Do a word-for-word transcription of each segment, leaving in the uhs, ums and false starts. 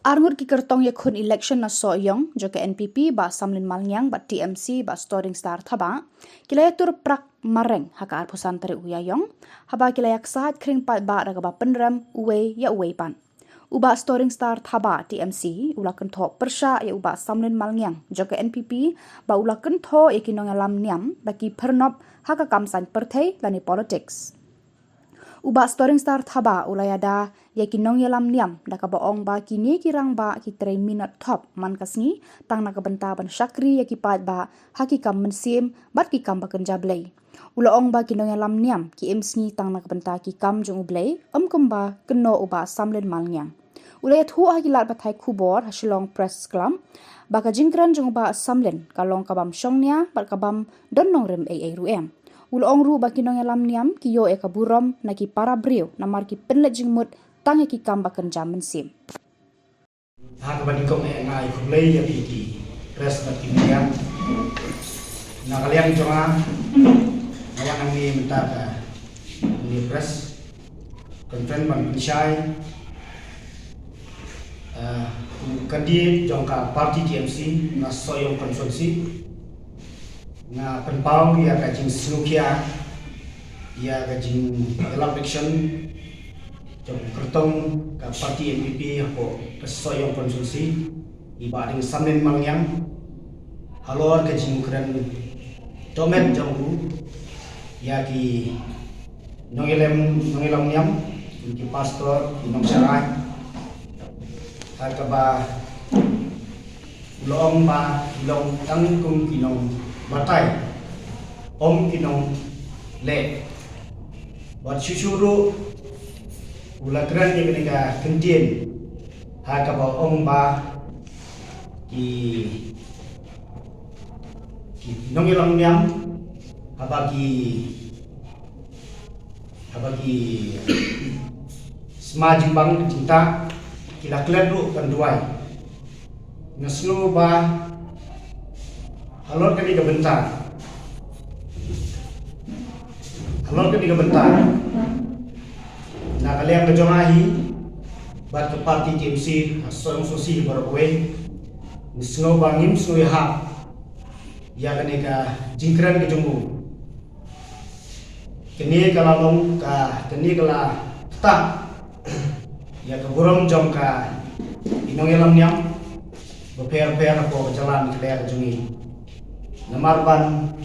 Arngut ki kyrtong ïakhun election na Sohiong jong ka N P P, Bah Samlin Malngiang, bad T M C, Bah Storing Star Thabah, ki la ïatur prak mareng ha ka arphew san tarik u Ïaïong, haba ki la ïaksaid khring paidbah da kaba pynrem uwei ïa uwei pat. U Bah Storing Star Thabah, T M C, u la kynthoh pyrshah ïa u Bah Samlin Malngiang jong ka N P P, ba u la kynthoh ïa ki nongïalam niam ba ki phyrnop ha ka kam saiñ pyrthei lane politics. U Bah Storing Star Thabah u la ïada ïa ki nongïalam niam da kaba ong ba kine ki rangbah ki trei minot thop man ka sngi tang na ka bynta ban shakri ïa ki paidbah ha ki kam mynsiem bad ki kam ba kynja Blei. U la ong ba ki nongïalam niam ki im sngi tang na ka bynta ki kam jong U Blei, ym kumba kynnoh u Bah Samlin Malngiang. U la ïathuh ha ki lad pathai khubor ha Shillong Press Club ba ka jingkren jong u Bah Samlin ka long ka bym shong nia bad ka bym don nongrim ei ei ruh em. U la ong ruh ba ki nongïalam niam ki ïoh ïa ka burom na ki para briew namar ki pynleit jingmut tang ïa ki kam ba kynja mynsiem. Ha kaba nyngkong eh nga ai khublei ïa phi ki press bad ki media. Na ka liang jong nga, nga wan hangne mynta ka hangne press conference ban pynshai, eh, kum u candidate jong ka party T M C na Sohiong constituency. Nga pynpaw ïa ka jingsngewkhia ïa ka jingïalap election jong kyrtong ka party N P P hapoh ka Sohiong constituency, i Bah Ding Samlin Malngiang, halor ka jingkren dohmet jong u ïa ki nongïalam, nongïalam niam, ki pastor, ki nongsharai, ha kaba u la ong ba ki long tang kum ki nongbatai, ym ki nongleh. Bad shuh shuh ruh u la kren ïa kane ka kyntien ha kaba ong ba ki, ki nongïalam niam haba ki Haba ki sma jingbang jingtah ki la klet ruh ban duwai. Nga sngew ba halor kane ka bynta, halor kane ka bynta, na ka liang ka jong nga hi bad ka party T M C ha Sohiong constituency baroh kawei, nga sngew ba ngim sngew ïahap ïa kane ka jingkren ka jong u. Kane ka la long ka, kane ka la ktah ïa ka burom jong ka ki nongïalam niam bapher bapher hapoh ka jylla ne ka dei ka jong ngi. Namar ban,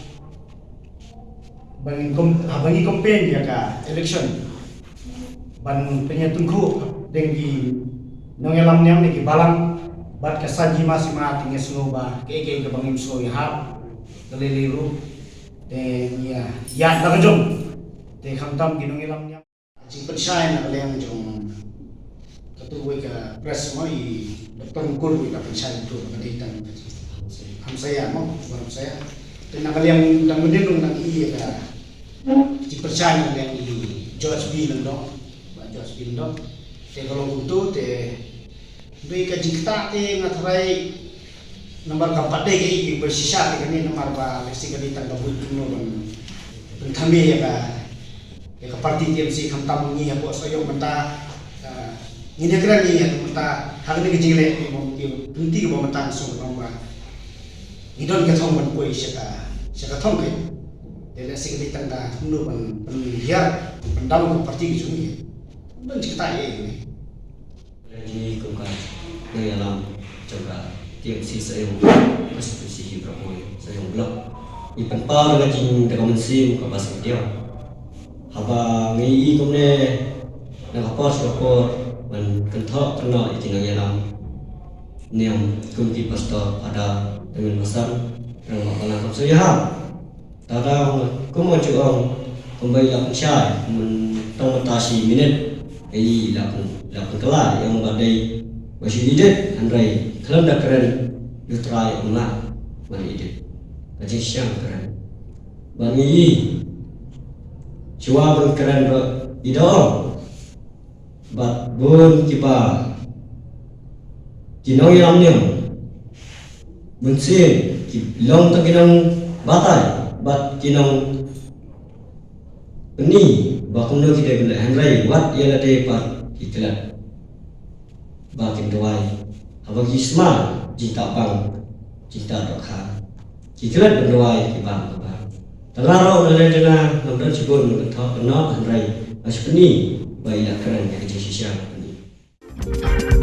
ban ngin kum, haba ngi campaign ïa ka election, ban pynïatyngkhuh deng ki nongïalam niam ne ki balang bad ka sa jingma sima, te nga sngew ba kaei kaei kaba ngim sngew ïahap ka lei lei ruh, te ngi ïa ïaid la ka jong. Te khamtam ki nongïalam niam. Jingpynshai na ka liang jong katu kawei ka press mo, i Doctor Mukul, i la pynshai katu ba ka dei tang ka jinghamsaïa mo, ba hamsaïa. Te na ka liang dang mynnin ruh nang ïa ka jingpynshai na ka liang i George B Lyngdoh, Bah George B Lyngdoh. Te ka long kumtu te Dei ka jingktah te nga tharai namar kam pat dei kaei kaba shisha te kane, namar ba lehse ka dei tang ka buit kumno ban pynthame ïa ka, ïa ka party T M C, khamtam ngi hapoh Sohiong mynta, ah, ngin ïakren ngi hapoh mynta ha kane ka jingleh kaba, kaba pynti kaba mynta nga sngew ba ngi don ka thong ban poi sha ka, sha ka thong ka. Te lehse ka dei tang ka kumno ban pynhiar, pyndown ka party ka jong ngi. Ban jingktah ïa kane. Ngi kum ka nongïalam jong ka T M C Sohiong constituency hi, Sohiong block, ngi pynpaw da ka jing, da ka mynsiem kaba sngewthuh. Haba ngi ïohi kumne na ka por sha ka por ban kynthoh kynnoh ïa ki nongïalam niam kum ki pastor, Phadar Tymmen Basan, Rangbah Balang, kam sngewthuh. Tada ong, kumba ju ong, kumba i la pynshai, mynta tang mynta shi minit, i la pyn, la pynkylla, i ong ba dei ba shu edit, hynrei khlem da kren, u Trai u ong lah ban edit. Ka jingshisha kren. Ba ngi, shuwa ban kren ruh i da ong. Bad bun kiba ki nongïalam niam, bun sien ki long tang ki nongbatai bad ki nongpyni ba kumno ki dei ban leh, hynrei wat ïa lade pat ki klet ba kin duwai haba ki sma jingtah bang, jingtah dohkha, ki klet ban duwai ki bam ka bam. Tang la ruh na lade na ngam don shibun ban thoh ban noh, hynrei nga shu pyni ba i la kren ïa ka jingshisha ka pyni.